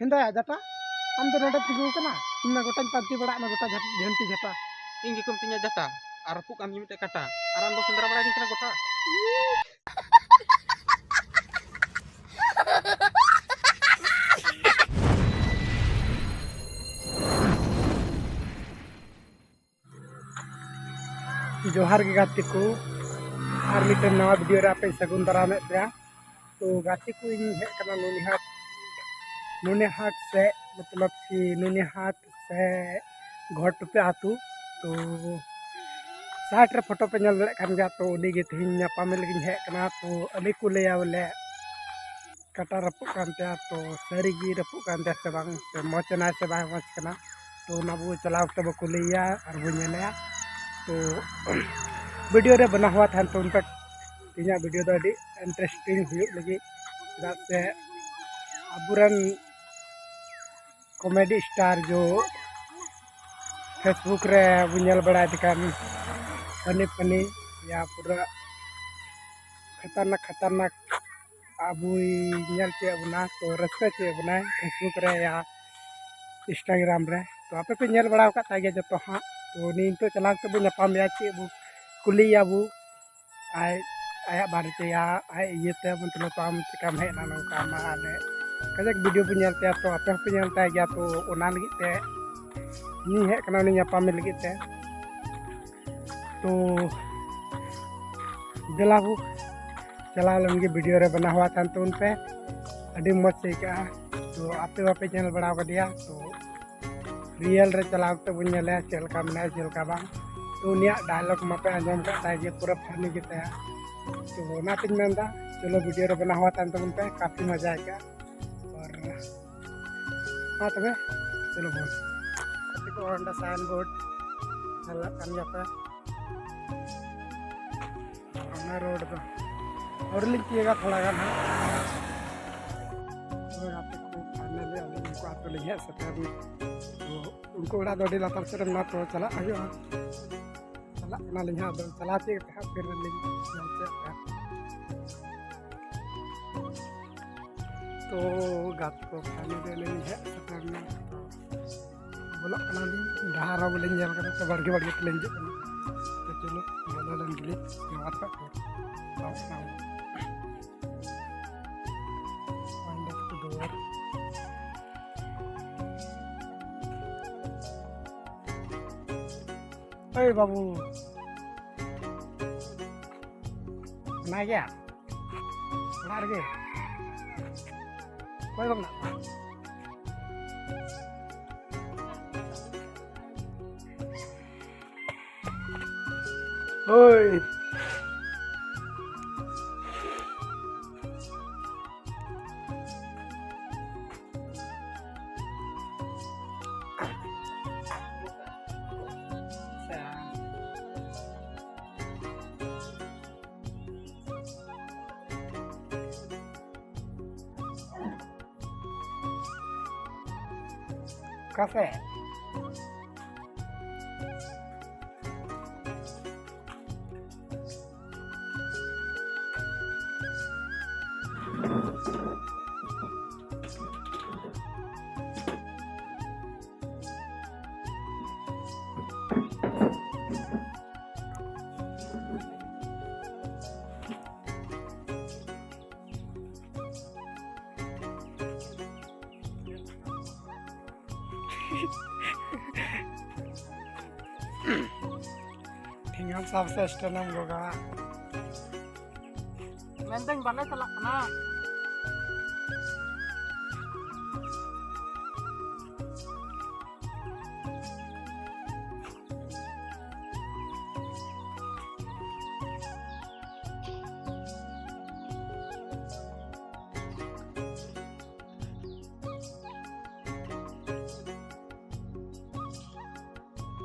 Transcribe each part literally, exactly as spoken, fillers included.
ᱦᱮᱸᱫᱟᱭᱟ ᱡᱟᱴᱟ, ᱟᱢ ᱫᱚ ᱱᱚᱰᱮ ᱛᱤᱸᱜᱩ ᱟᱠᱟᱱᱟ? ᱤᱧ ᱢᱟ ᱜᱚᱴᱟᱧ ᱯᱟᱱᱛᱮ ᱵᱟᱲᱟᱜ ᱢᱟ ᱜᱚᱴᱟ ᱡᱷᱟᱴ-, ᱡᱷᱟᱹᱱᱴᱤ ᱡᱷᱟᱴᱟ᱾ ᱤᱧ ᱜᱮᱠᱚ ᱢᱤᱛᱟᱹᱧᱟ ᱡᱟᱴᱟ, ᱟᱨ ᱨᱟᱹᱯᱩᱫ ᱠᱟᱱ ᱛᱤᱧᱟ ᱢᱤᱫᱴᱮᱡ ᱠᱟᱴᱟ, ᱟᱨ ᱟᱢ ᱫᱚ ᱥᱮᱸᱫᱽᱨᱟ ᱵᱟᱲᱟᱭ ᱠᱟᱱᱟ ᱜᱚᱴᱟ᱾ ᱡᱚᱦᱟᱨ ᱜᱮ ᱜᱟᱛᱮ ᱠᱚ, ᱟᱨ ᱢᱤᱫᱴᱮᱱ ᱱᱟᱣᱟ ᱵᱷᱤᱰᱤᱭᱳ ᱨᱮ ᱟᱯᱮ ᱥᱟᱹᱜᱩᱱ ᱫᱟᱨᱟᱢᱮᱫ ᱯᱮᱭᱟ᱾ ᱛᱚ ᱜᱟᱛᱮ ᱠᱚ, ᱤᱧ ᱦᱮᱡ ᱠᱟᱱᱟ ᱱᱩᱱᱤᱦᱟᱴ, ᱱᱩᱱᱤᱦᱟᱴ ᱥᱮ ᱢᱚᱛᱞᱚᱵ ᱠᱤ ᱱᱩᱱᱤᱦᱟᱴ ᱥᱮ ᱜᱷᱚᱨᱴᱩᱯᱮ ᱟᱹᱛᱩ᱾ ᱛᱚ ᱥᱟᱭᱤᱰ ᱨᱮ ᱯᱷᱳᱴᱳ ᱯᱮ ᱧᱮᱞ ᱫᱟᱲᱮᱭᱟᱜ ᱠᱟᱱ ᱜᱮᱭᱟ᱾ ᱛᱚ ᱩᱱᱤ ᱜᱮ ᱛᱮᱦᱮᱧ ᱧᱟᱯᱟᱢ ᱞᱟᱹᱜᱤᱫ ᱤᱧ ᱦᱮᱡ ᱠᱟᱱᱟ᱾ ᱛᱚ ᱟᱹᱰᱤ ᱠᱚ ᱞᱟᱹᱭᱟ ᱵᱚᱞᱮ ᱠᱟᱴᱟ ᱨᱟᱹᱯᱩᱫ ᱠᱟᱱ ᱛᱟᱭᱟ, ᱛᱚ ᱥᱟᱹᱨᱤ ᱜᱮ ᱨᱟᱹᱯᱩᱫ ᱠᱟᱱ ᱛᱟᱭᱟ ᱥᱮ ᱵᱟᱝ, ᱥᱮ ᱢᱚᱡᱽ ᱮᱱᱟᱭ ᱥᱮ ᱵᱟᱭ ᱢᱚᱡᱽ ᱠᱟᱱᱟ, ᱛᱚ ᱚᱱᱟ ᱵᱚ ᱪᱟᱞᱟᱣ ᱠᱟᱛᱮ ᱵᱚ ᱠᱩᱞᱤᱭᱮᱭᱟ ᱟᱨ ᱵᱚ ᱧᱮᱞᱮᱭᱟ᱾ ᱛᱚ ᱵᱷᱤᱰᱤᱭᱳ ᱨᱮ ᱵᱮᱱᱟᱣ ᱦᱩᱣᱟ ᱛᱟᱦᱮᱱ ᱛᱟᱵᱚᱱ ᱯᱮ᱾ ᱛᱮᱦᱮᱧᱟᱜ ᱵᱷᱤᱰᱤᱭᱳ ᱫᱚ ᱟᱹᱰᱤ ᱤᱱᱴᱟᱨᱮᱥᱴᱤᱝ ᱦᱩᱭᱩᱜ ᱞᱟᱹᱜᱤᱫ, ᱪᱮᱫᱟᱜ ᱥᱮ ᱟᱵᱚᱨᱮᱱ ᱠᱚᱢᱮᱰᱤ ᱥᱴᱟᱨ ᱡᱚ ᱯᱷᱮᱥᱵᱩᱠ ᱨᱮ ᱵᱚ ᱧᱮᱞ ᱵᱟᱲᱟᱭᱮᱫ ᱠᱟᱱ ᱯᱷᱟᱱᱤ ᱯᱷᱟᱱᱤ ᱭᱟ ᱯᱩᱨᱟᱹ ᱠᱷᱟᱛᱟᱨᱱᱟᱠ ᱠᱷᱟᱛᱟᱨᱱᱟᱠ ᱟᱵᱚᱭ ᱧᱮᱞ ᱦᱚᱪᱚᱭᱮᱫ ᱵᱚᱱᱟ, ᱛᱚ ᱨᱟᱹᱥᱠᱟᱹ ᱦᱚᱪᱚᱭᱮᱫ ᱵᱚᱱᱟᱭ ᱯᱷᱮᱥᱵᱩᱠ ᱨᱮ ᱭᱟ ᱤᱱᱥᱴᱟᱜᱨᱟᱢ ᱨᱮ᱾ ᱛᱚ ᱟᱯᱮ ᱯᱮ ᱧᱮᱞ ᱵᱟᱲᱟ ᱟᱠᱟᱫ ᱛᱟᱭ ᱜᱮᱭᱟ ᱡᱚᱛᱚ ᱦᱟᱸᱜ᱾ ᱛᱚ ᱩᱱᱤ ᱱᱤᱛᱚᱜ ᱪᱟᱞᱟᱣ ᱠᱟᱛᱮ ᱵᱚ ᱧᱟᱯᱟᱢᱮᱭᱟ, ᱪᱮᱫ ᱵᱚ ᱠᱩᱞᱤᱭᱮᱭᱟ ᱵᱚ ᱟᱡ, ᱟᱭᱟᱜ ᱵᱟᱨᱮᱛᱮ ᱭᱟ, ᱟᱡ ᱤᱭᱟᱹᱛᱮ ᱢᱚᱛᱞᱚᱵ ᱟᱢ ᱪᱮᱠᱟᱢ ᱦᱮᱡ ᱮᱱᱟ ᱱᱚᱝᱠᱟ ᱢᱟ ᱟᱞᱮ ᱠᱟᱡᱟᱠ ᱵᱷᱤᱰᱤᱭᱳ ᱵᱚ ᱧᱮᱞ ᱛᱟᱭᱟ, ᱛᱚ ᱟᱯᱮ ᱦᱚᱸᱯᱮ ᱧᱮᱞ ᱛᱟᱭ ᱜᱮᱭᱟ᱾ ᱛᱚ ᱚᱱᱟ ᱞᱟᱹᱜᱤᱫ ᱛᱮ ᱤᱧ ᱦᱮᱡ ᱠᱟᱱᱟ ᱩᱱᱤ ᱧᱟᱯᱟᱢ ᱞᱟᱹᱜᱤᱫ ᱛᱮ᱾ ᱛᱚ ᱫᱮᱞᱟ ᱵᱚ ᱪᱟᱞᱟᱣ ᱞᱮᱱ ᱜᱮ, ᱵᱷᱤᱰᱤᱭᱳ ᱨᱮ ᱵᱮᱱᱟᱣ ᱦᱩᱣᱟ ᱛᱟᱦᱮᱱ ᱛᱟᱵᱚᱱ ᱯᱮ, ᱟᱹᱰᱤ ᱢᱚᱡᱽ ᱟᱹᱭᱠᱟᱹᱜᱼᱟ᱾ ᱛᱚ ᱟᱯᱮ ᱵᱟᱯᱮ ᱧᱮᱞ ᱵᱟᱲᱟ ᱟᱠᱟᱫᱮᱭᱟ, ᱛᱚ ᱨᱤᱭᱮᱞ ᱨᱮ ᱪᱟᱞᱟᱣ ᱠᱟᱛᱮ ᱵᱚᱱ ᱧᱮᱞᱮᱭᱟ ᱪᱮᱫ ᱞᱮᱠᱟ ᱢᱮᱱᱟᱭᱟ ᱪᱮᱫ ᱞᱮᱠᱟ ᱵᱟᱝ᱾ ᱛᱚ ᱩᱱᱤᱭᱟᱜ ᱰᱟᱭᱞᱚᱜᱽ ᱢᱟᱯᱮ ᱟᱸᱡᱚᱢ ᱠᱟᱜ ᱛᱟᱭ ᱡᱮ ᱯᱩᱨᱟᱹ ᱯᱷᱟᱱᱤ ᱜᱮᱛᱟᱭᱟ᱾ ᱛᱚ ᱚᱱᱟᱛᱤᱧ ᱢᱮᱱᱫᱟ ᱪᱚᱞᱚ ᱵᱷᱤᱰᱤᱭᱳ ᱨᱮ ᱵᱮᱱᱟᱣ ᱦᱩᱣᱟ ᱛᱟᱦᱮᱱ ᱛᱟᱵᱚᱱ ᱯᱮ, ᱠᱟᱯᱷᱤ ᱢᱟᱡᱟ ᱟᱹᱭᱠᱟᱹᱜᱼᱟ᱾ ᱟᱨ ᱢᱟ ᱛᱚᱵᱮ ᱪᱚᱞᱚ ᱵᱚᱱ᱾ ᱜᱟᱛᱮ ᱠᱚ ᱚᱸᱰᱮ ᱥᱟᱭᱤᱱ ᱵᱳᱨᱰ ᱧᱮᱞᱚᱜ ᱠᱟᱱ ᱜᱮᱭᱟ ᱯᱮ᱾ ᱚᱱᱟ ᱨᱳᱰ ᱫᱚ ᱟᱹᱣᱨᱤ ᱞᱤᱧ ᱛᱤᱭᱳᱜᱟ ᱛᱷᱚᱲᱟ ᱜᱟᱱ ᱦᱟᱸᱜ᱾ ᱛᱚᱵᱮ ᱜᱟᱛᱮ ᱠᱚ ᱯᱷᱟᱭᱱᱟᱞᱤ ᱟᱹᱞᱤᱧ ᱩᱱᱠᱩ ᱟᱹᱛᱩ ᱞᱤᱧ ᱦᱮᱡ ᱥᱮᱴᱮᱨ ᱮᱱᱟ᱾ ᱛᱚ ᱩᱱᱠᱩ ᱚᱲᱟᱜ ᱫᱚ ᱟᱹᱰᱤ ᱞᱟᱛᱟᱨ ᱥᱮᱫ ᱨᱮ ᱢᱮᱱᱟᱜᱼᱟ, ᱛᱚ ᱪᱟᱞᱟᱜ ᱦᱩᱭᱩᱜᱼᱟ᱾ ᱪᱟᱞᱟᱜ ᱠᱟᱱᱟᱞᱤᱧ ᱦᱟᱸᱜ, ᱟᱫᱚ ᱪᱟᱞᱟᱣ ᱛᱤᱭᱳᱜ ᱠᱟᱛᱮ ᱦᱟᱸᱜ ᱯᱷᱤᱨ ᱞᱤᱧ ᱧᱮᱞ ᱦᱚᱪᱚᱭᱮᱫ ᱯᱮᱭᱟ᱾ ᱛᱚ ᱜᱟᱛᱮ ᱠᱚ, ᱯᱷᱟᱭᱱᱟᱞᱤ ᱟᱹᱞᱤᱧ ᱦᱮᱡ ᱥᱮᱴᱮᱨ ᱮᱱᱟ᱾ ᱛᱚ ᱵᱚᱞᱚᱜ ᱠᱟᱱᱟᱞᱤᱧ, ᱰᱟᱦᱟᱨ ᱦᱚᱸ ᱵᱟᱹᱞᱤᱧ ᱧᱮᱞ ᱠᱟᱫᱟ, ᱛᱚ ᱵᱟᱲᱜᱮ ᱵᱟᱲᱜᱮ ᱛᱮᱞᱤᱧ ᱦᱤᱡᱩᱜ ᱠᱟᱱᱟ᱾ ᱛᱚ ᱪᱚᱞᱚ ᱵᱚᱞᱚ ᱞᱮᱱ ᱜᱮᱞᱤᱧ᱾ ᱱᱚᱣᱟ ᱴᱟᱜ ᱠᱚ ᱵᱚᱞᱚᱜ ᱠᱟᱱᱟ᱾ Find the door. ᱳᱭ ᱵᱟᱹᱵᱩ, ᱢᱮᱱᱟᱭ ᱜᱮᱭᱟ ᱚᱲᱟᱜ ᱨᱮᱜᱮ? ᱚᱠᱚᱭ ᱠᱚ ᱢᱮᱱᱟᱜ ᱠᱚᱣᱟ? ᱳᱭ᱾ ᱚᱠᱟ ᱥᱮᱫ? ᱤᱧ ᱦᱚᱸ ᱥᱟᱵ ᱥᱮᱥᱴᱮᱱᱮᱢ ᱜᱚᱜᱟ᱾ ᱢᱮᱱᱫᱟᱹᱧ ᱵᱟᱞᱮ ᱪᱟᱞᱟᱜ ᱠᱟᱱᱟ᱾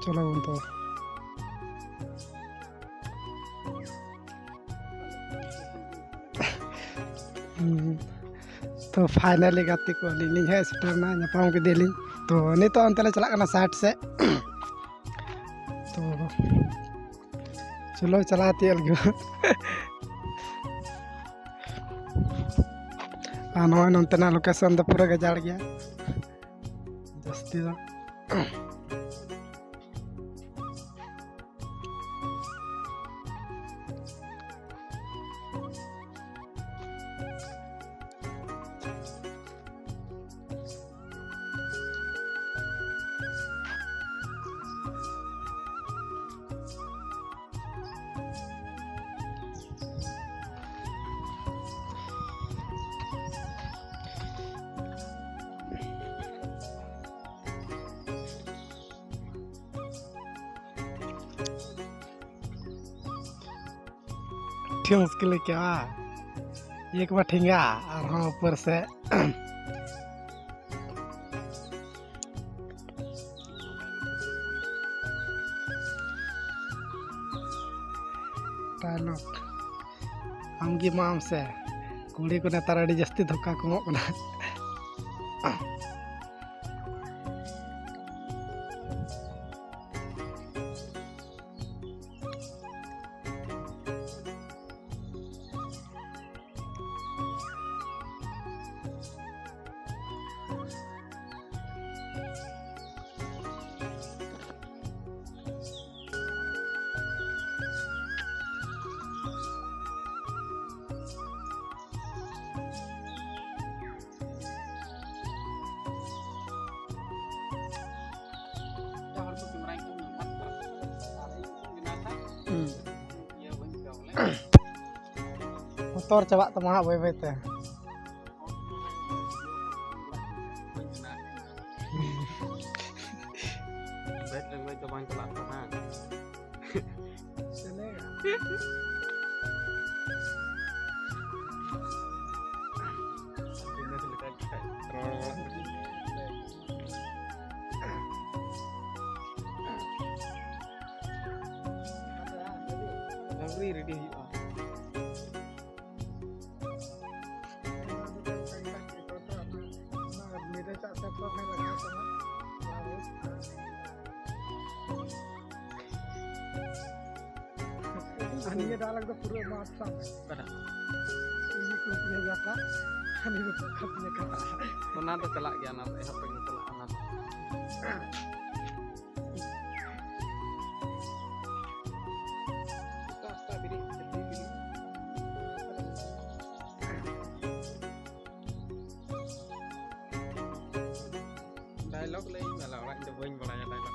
ᱪᱚᱞᱚ ᱵᱚᱱ ᱛᱚ᱾ ᱦᱩᱸ᱾ ᱛᱚ ᱯᱷᱟᱭᱱᱟᱞᱤ ᱜᱟᱛᱮ ᱠᱚ ᱟᱹᱞᱤᱧ ᱞᱤᱧ ᱦᱮᱡ ᱥᱮᱴᱮᱨ ᱮᱱᱟ, ᱧᱟᱯᱟᱢ ᱠᱮᱫᱮᱭᱟᱞᱤᱧ᱾ ᱛᱚ ᱱᱤᱛᱚᱜ ᱚᱱᱛᱮ ᱞᱮ ᱪᱟᱞᱟᱜ ᱠᱟᱱᱟ ᱥᱟᱭᱤᱰ ᱥᱮᱫ᱾ ᱛᱚ ᱪᱚᱞᱚ ᱪᱟᱞᱟᱣ ᱛᱤᱭᱳᱜ ᱞᱮᱜᱮ᱾ ᱟᱨ ᱱᱚᱜᱼᱚᱭ ᱱᱚᱱᱛᱮᱱᱟᱜ ᱞᱳᱠᱮᱥᱚᱱ ᱫᱚ ᱯᱩᱨᱟᱹ ᱜᱟᱡᱟᱲ ᱜᱮᱭᱟ ᱡᱟᱹᱥᱛᱤ ᱫᱚ᱾ ᱴᱷᱤᱠ ᱢᱩᱥᱠᱤᱞ ᱟᱹᱭᱠᱟᱹᱜᱼᱟ᱾ ᱮᱠ ᱵᱟᱨ ᱴᱷᱮᱸᱜᱟ ᱟᱨᱦᱚᱸ ᱩᱯᱚᱨ ᱥᱮᱫ᱾ ᱰᱟᱭᱞᱚᱜ, ᱟᱢᱜᱮ ᱮᱢᱟᱜ ᱟᱢ ᱥᱮ? ᱠᱩᱲᱤ ᱠᱚ ᱱᱮᱛᱟᱨ ᱟᱹᱰᱤ ᱡᱟᱹᱥᱛᱤ ᱫᱷᱳᱠᱟ ᱠᱚ ᱮᱢᱚᱜ ᱠᱟᱱᱟ᱾ ᱦᱩᱸ᱾ ᱵᱚᱛᱚᱨ ᱪᱟᱵᱟᱜ ᱛᱟᱢᱟ ᱦᱟᱸᱜ ᱵᱟᱹᱭ ᱵᱟᱹᱭ ᱛᱮ᱾ ᱵᱮᱴ ᱨᱮ ᱜᱚᱡ ᱫᱚ ᱵᱟᱝ ᱪᱟᱞᱟᱜ ᱠᱟᱱᱟ᱾ ᱟᱹᱣᱨᱤ ᱨᱮᱰᱤ ᱦᱩᱭᱩᱜᱼᱟ᱾ ᱟᱨ ᱱᱤᱭᱟᱹ dialogue ᱫᱚ ᱯᱩᱨᱟᱹ ᱢᱟᱥ ᱥᱟᱵ ᱢᱮ᱾ ᱚᱠᱟᱴᱟᱜ? ᱤᱧ ᱠᱚ ᱯᱩᱨᱟᱹ ᱜᱟᱛᱷᱟ᱾ ᱚᱱᱟ ᱫᱚ ᱪᱟᱞᱟᱜ ᱜᱮᱭᱟ, ᱚᱱᱟ ᱫᱚ ᱮᱦᱚᱵ ᱨᱮᱜᱮ ᱪᱟᱞᱟᱜᱼᱟ, ᱚᱱᱟ ᱫᱚ᱾ ᱰᱟᱭᱞᱚᱜ ᱞᱟᱹᱭ ᱢᱮ, ᱟᱞᱮ ᱚᱲᱟᱜ ᱤᱧ ᱫᱚ ᱵᱟᱹᱧ ᱵᱟᱲᱟᱭᱟ ᱰᱟᱭᱞᱚᱜ᱾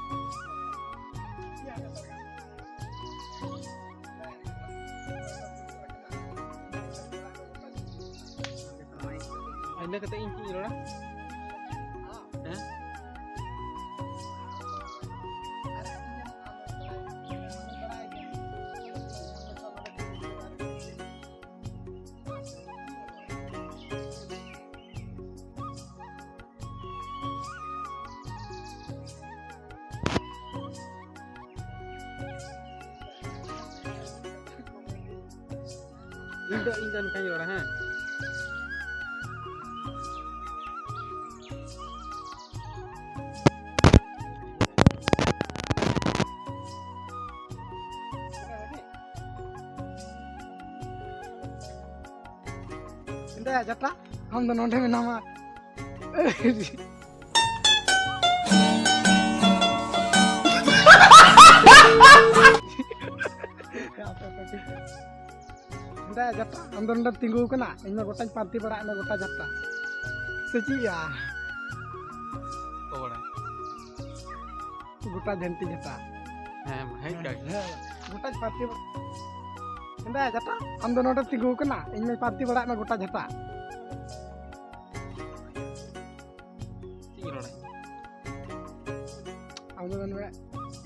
ᱤᱱᱟᱹ ᱠᱟᱛᱮ ᱤᱧ ᱪᱮᱫ ᱤᱧ ᱨᱚᱲᱟ? ᱦᱮᱸ? ᱤᱧ ᱫᱚ, ᱤᱧ ᱫᱚ ᱱᱚᱝᱠᱟᱧ ᱨᱚᱲᱟ, ᱦᱮᱸ? ᱮᱱᱛᱮ ᱡᱟᱴᱟ, ᱟᱢ ᱫᱚ ᱱᱚᱰᱮ ᱢᱮᱱᱟᱢᱟ᱾ ᱮᱱᱛᱮ ᱡᱟᱴᱟ, ᱟᱢ ᱫᱚ ᱱᱚᱰᱮᱢ ᱛᱤᱸᱜᱩ ᱟᱠᱟᱱᱟ, ᱤᱧ ᱢᱟ ᱜᱚᱴᱟᱧ ᱯᱟᱱᱛᱮ ᱵᱟᱲᱟᱭᱮᱫ ᱢᱮ ᱜᱚᱴᱟ ᱡᱟᱴᱟ᱾ ᱥᱮ ᱪᱮᱫ ᱭᱟ? ᱚᱠᱚᱭ ᱵᱟᱲᱟᱭ? ᱜᱚᱴᱟ ᱡᱷᱟᱹᱱᱴᱤ ᱡᱷᱟᱴᱟ᱾ ᱦᱮᱸ, ᱦᱮᱸ, ᱦᱮᱸ, ᱠᱟᱠᱤ᱾ ᱦᱮᱸ, ᱜᱚᱴᱟ ᱯᱟᱨᱴᱤ᱾ ᱦᱮᱸᱫᱟ ᱡᱷᱟᱴᱟ, ᱟᱢ ᱫᱚ ᱱᱚᱰᱮ ᱛᱤᱸᱜᱩ ᱟᱠᱟᱱᱟ, ᱤᱧ ᱢᱟᱧ ᱯᱟᱨᱴᱤ ᱵᱟᱲᱟᱭᱮᱫ ᱢᱮ ᱜᱚᱴᱟ ᱡᱷᱟᱴᱟ᱾ ᱪᱮᱫ ᱤᱧ ᱨᱚᱲᱟ? ᱟᱢ ᱫᱚ ᱢᱮᱱ ᱢᱮ,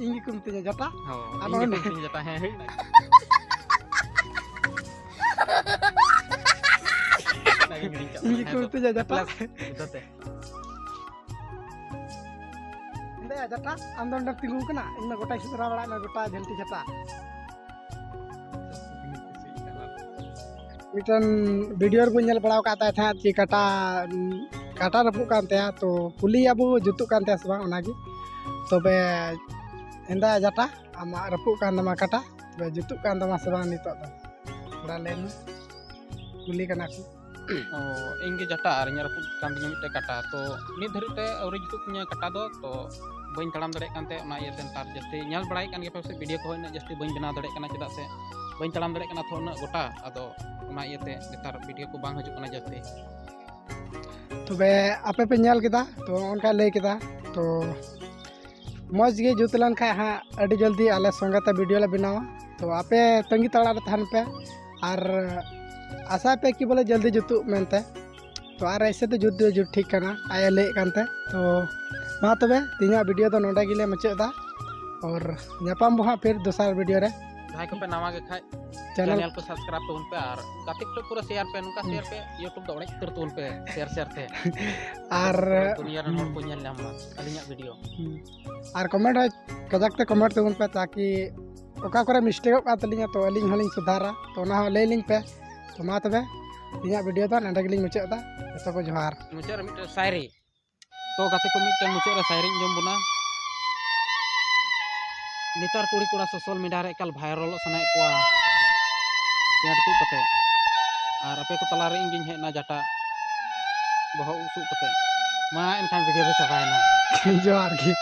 ᱤᱧ ᱜᱮᱠᱚ ᱢᱤᱛᱟᱹᱧᱟ ᱡᱷᱟᱴᱟ? ᱦᱳᱭ, ᱟᱨ ᱤᱧ ᱜᱮᱠᱚ ᱱᱚᱰᱮ ᱢᱤᱛᱟᱹᱧᱟ ᱡᱷᱟᱴᱟ, ᱦᱮᱸ, ᱦᱮᱸ᱾ ᱚᱱᱟᱜᱤᱧ ᱦᱤᱲᱤᱧ ᱠᱟᱜ ᱤᱧ ᱛᱟᱦᱮᱸ ᱜᱮᱠᱚ ᱛᱚ᱾ ᱢᱤᱛᱟᱹᱧᱟ ᱡᱷᱟᱴᱟ᱾ ᱯᱞᱟᱥ ᱡᱚᱛᱚ ᱛᱮ᱾ ᱦᱮᱸᱫᱟ ᱡᱷᱟᱴᱟ, ᱟᱢ ᱫᱚ ᱱᱚᱰᱮᱢ ᱛᱤᱸᱜᱩ ᱟᱠᱟᱱᱟ, ᱤᱧ ᱢᱟ ᱜᱚᱴᱟᱧ ᱥᱮᱸᱫᱽᱨᱟ ᱵᱟᱲᱟᱭᱮᱫ ᱢᱮ, ᱜᱚᱴᱟ ᱡᱷᱟᱹᱱᱴᱤ ᱡᱷᱟᱴᱟ᱾ ᱢᱤᱫᱴᱮᱱ ᱵᱷᱤᱰᱤᱭᱳ ᱨᱮᱵᱚᱱ ᱧᱮᱞ ᱵᱟᱲᱟ ᱟᱠᱟᱫ ᱛᱟᱭ ᱛᱟᱦᱮᱸᱫ ᱡᱮ ᱠᱟᱴᱟ, ᱠᱟᱴᱟ ᱨᱟᱹᱯᱩᱫ ᱠᱟᱱ ᱛᱟᱭᱟ, ᱛᱚ ᱠᱩᱞᱤᱭᱮᱭᱟ ᱵᱚ ᱡᱩᱛᱩᱜ ᱠᱟᱱ ᱛᱟᱭᱟ ᱥᱮ ᱵᱟᱝ, ᱚᱱᱟᱜᱮ᱾ ᱛᱚᱵᱮ ᱦᱮᱸᱫᱟ ᱡᱷᱟᱴᱟ, ᱟᱢᱟᱜ ᱨᱟᱹᱯᱩᱫ ᱠᱟᱱ ᱛᱟᱢᱟ ᱠᱟᱴᱟ, ᱛᱚᱵᱮ ᱡᱩᱛᱩᱜ ᱠᱟᱱ ᱛᱟᱢᱟ ᱥᱮ ᱵᱟᱝ ᱱᱤᱛᱚᱜ ᱫᱚ? ᱛᱷᱚᱲᱟ ᱞᱟᱹᱭ ᱢᱮ, ᱠᱩᱞᱤ ᱠᱟᱱᱟ ᱠᱚ᱾ ᱚ, ᱤᱧ ᱜᱮ ᱡᱟᱴᱟ ᱟᱨ ᱤᱧᱟᱹᱜ ᱨᱟᱹᱯᱩᱫ ᱠᱟᱱ ᱛᱤᱧᱟᱹ ᱢᱤᱫᱴᱮᱡ ᱠᱟᱴᱟ᱾ ᱛᱚ ᱱᱤᱛ ᱫᱷᱟᱹᱨᱤᱡ ᱛᱮ ᱟᱹᱣᱨᱤ ᱡᱩᱛᱩᱜ ᱛᱤᱧᱟᱹ ᱠᱟᱴᱟ ᱫᱚ, ᱛᱚ ᱵᱟᱹᱧ ᱛᱟᱲᱟᱢ ᱫᱟᱲᱮᱭᱟᱜ ᱠᱟᱱ ᱛᱮ ᱚᱱᱟ ᱤᱭᱟᱹᱛᱮ ᱱᱮᱛᱟᱨ ᱡᱟᱹᱥᱛᱤ ᱧᱮᱞ ᱵᱟᱲᱟᱭᱮᱫ ᱠᱟᱱ ᱜᱮᱭᱟ ᱯᱮ ᱥᱮ, ᱵᱷᱤᱰᱤᱭᱳ ᱠᱚᱦᱚᱸ ᱤᱱᱟᱹᱜ ᱡᱟᱹᱥᱛᱤ ᱵᱟᱹᱧ ᱵᱮᱱᱟᱣ ᱫᱟᱲᱮᱭᱟᱜ ᱠᱟᱱᱟ, ᱪᱮᱫᱟᱜ ᱥᱮ ᱵᱟᱹᱧ ᱛᱟᱲᱟᱢ ᱫᱟᱲᱮᱭᱟᱜ ᱠᱟᱱᱟ ᱛᱚ ᱩᱱᱟᱹᱜ ᱜᱚᱴᱟ᱾ ᱟᱫᱚ ᱚᱱᱟ ᱤᱭᱟᱹᱛᱮ ᱱᱮᱛᱟᱨ ᱵᱷᱤᱰᱤᱭᱳ ᱠᱚ ᱵᱟᱝ ᱦᱤᱡᱩᱜ ᱠᱟᱱᱟ ᱡᱟᱹᱥᱛᱤ᱾ ᱛᱚᱵᱮ ᱟᱯᱮ ᱯᱮ ᱧᱮᱞ ᱠᱮᱫᱟ, ᱛᱚ ᱚᱱᱠᱟ ᱞᱟᱹᱭ ᱠᱮᱫᱟ, ᱛᱚ ᱢᱚᱡᱽ ᱜᱮ ᱡᱩᱛ ᱞᱮᱱ ᱠᱷᱟᱡ ᱦᱟᱸᱜ ᱟᱹᱰᱤ ᱡᱚᱞᱫᱤ ᱟᱞᱮ ᱥᱚᱸᱜᱮ ᱛᱮ ᱵᱷᱤᱰᱤᱭᱳ ᱞᱮ ᱵᱮᱱᱟᱣᱟ᱾ ᱛᱚ ᱟᱯᱮ ᱛᱟᱺᱜᱤ ᱛᱟᱲᱟᱜ ᱨᱮ ᱛᱟᱦᱮᱱ ᱯᱮ ᱟᱨ ᱟᱥᱟᱭ ᱯᱮ ᱠᱤ ᱵᱚᱞᱮ ᱡᱚᱞᱫᱤ ᱡᱩᱛᱩᱜ ᱢᱮᱱᱛᱮ᱾ ᱛᱚ ᱟᱨ ᱮᱥᱮ ᱫᱚ ᱡᱩᱛ ᱫᱚ ᱡᱩᱛ ᱴᱷᱤᱠ ᱠᱟᱱᱟ, ᱟᱡ ᱮ ᱞᱟᱹᱭᱮᱫ ᱠᱟᱱᱛᱮ᱾ ᱛᱚ ᱢᱟ ᱛᱚᱵᱮ ᱛᱮᱦᱮᱧᱟᱜ ᱵᱷᱤᱰᱤᱭᱳ ᱫᱚ ᱱᱚᱰᱮ ᱜᱮᱞᱮ ᱢᱩᱪᱟᱹᱫ ᱮᱫᱟ, ᱟᱨ ᱧᱟᱯᱟᱢ ᱵᱚ ᱦᱟᱸᱜ ᱯᱷᱤᱨ ᱫᱚᱥᱟᱨ ᱵᱷᱤᱰᱤᱭᱳ ᱨᱮ᱾ ᱡᱟᱦᱟᱸᱭ ᱠᱚᱯᱮ ᱱᱟᱣᱟ ᱜᱮ ᱠᱷᱟᱡ ᱪᱮᱱᱮᱞ ᱪᱮᱱᱮᱞ ᱠᱚ ᱥᱟᱵᱥᱠᱨᱟᱭᱤᱵ ᱛᱟᱵᱚᱱ ᱯᱮ ᱟᱨ ᱜᱟᱛᱮ ᱠᱚ ᱯᱩᱨᱟᱹ ᱥᱮᱭᱟᱨ ᱯᱮ, ᱱᱚᱝᱠᱟ ᱦᱩᱸ᱾ ᱥᱮᱭᱟᱨ ᱯᱮ, ᱭᱩᱴᱩᱵᱽ ᱫᱚ ᱚᱲᱮᱡ ᱩᱛᱟᱹᱨ ᱛᱟᱵᱚᱱ ᱯᱮ ᱥᱮᱭᱟᱨ ᱥᱮᱭᱟᱨ ᱛᱮ᱾ ᱟᱨ ᱯᱩᱨᱟᱹ ᱫᱩᱱᱤᱭᱟᱹ ᱨᱮᱱ ᱦᱚᱲ ᱦᱩᱸ᱾ ᱠᱚ ᱧᱮᱞ ᱧᱟᱢ ᱢᱟ ᱟᱹᱞᱤᱧᱟᱜ ᱵᱷᱤᱰᱤᱭᱳ᱾ ᱦᱩᱸ᱾ ᱟᱨ ᱠᱚᱢᱮᱱᱴ ᱦᱚᱸ ᱠᱟᱡᱟᱠ ᱛᱮ ᱠᱚᱢᱮᱱᱴ ᱛᱟᱵᱚᱱ ᱯᱮ, ᱛᱟᱠᱤ ᱚᱠᱟ ᱠᱚᱨᱮ ᱢᱤᱥᱴᱮᱠᱚᱜ ᱠᱟᱱ ᱛᱟᱹᱞᱤᱧᱟ ᱛᱚ ᱟᱹᱞᱤᱧ ᱦᱚᱸᱞᱤᱧ ᱥᱩᱫᱷᱟᱨᱟ᱾ ᱛᱚ ᱚᱱᱟ ᱦᱚᱸ ᱞᱟᱹᱭ ᱞᱤᱧ ᱯᱮ᱾ ᱛᱚ ᱢᱟ ᱛᱚᱵᱮ ᱛᱮᱦᱮᱧᱟᱜ ᱵᱷᱤᱰᱤᱭᱳ ᱫᱚ ᱱᱚᱰᱮ ᱜᱮᱞᱤᱧ ᱢᱩᱪᱟᱹᱫ ᱮᱫᱟ᱾ ᱡᱚᱛᱚ ᱠᱚ ᱡᱚᱦᱟᱨ᱾ ᱢᱩᱪᱟᱹᱫ ᱨᱮ ᱢᱤᱫᱴᱮᱱ ᱥᱟᱭᱨᱤ᱾ ᱛᱚ ᱜᱟᱛᱮ ᱠᱚ, ᱢᱤᱫᱴᱮᱱ ᱢᱩᱪᱟᱹᱫ ᱨᱮ ᱥᱟᱭᱨᱤᱧ ᱟᱸᱡᱚᱢ ᱵᱚᱱᱟ᱾ ᱱᱮᱛᱟᱨ ᱠᱩᱲᱤ ᱠᱚᱲᱟ ᱥᱳᱥᱟᱞ ᱢᱤᱰᱤᱭᱟ ᱨᱮ ᱮᱠᱟᱞ ᱵᱷᱟᱭᱨᱟᱞᱚᱜ ᱥᱟᱱᱟᱭᱮᱫ ᱠᱚᱣᱟ ᱯᱮᱱᱴ ᱛᱩᱫ ᱠᱟᱛᱮ, ᱟᱨ ᱟᱯᱮ ᱠᱚ ᱛᱟᱞᱟᱨᱮ ᱤᱧ ᱜᱤᱧ ᱦᱮᱡ ᱮᱱᱟ ᱡᱟᱴᱟ ᱵᱚᱦᱚᱜ ᱩᱥᱩᱵ ᱠᱟᱛᱮ᱾ ᱢᱟ ᱮᱱᱠᱷᱟᱱ ᱵᱷᱤᱰᱤᱭᱳ ᱫᱚ ᱪᱟᱵᱟᱭᱮᱱᱟ᱾ ᱡᱚᱦᱟᱨ ᱜᱮ᱾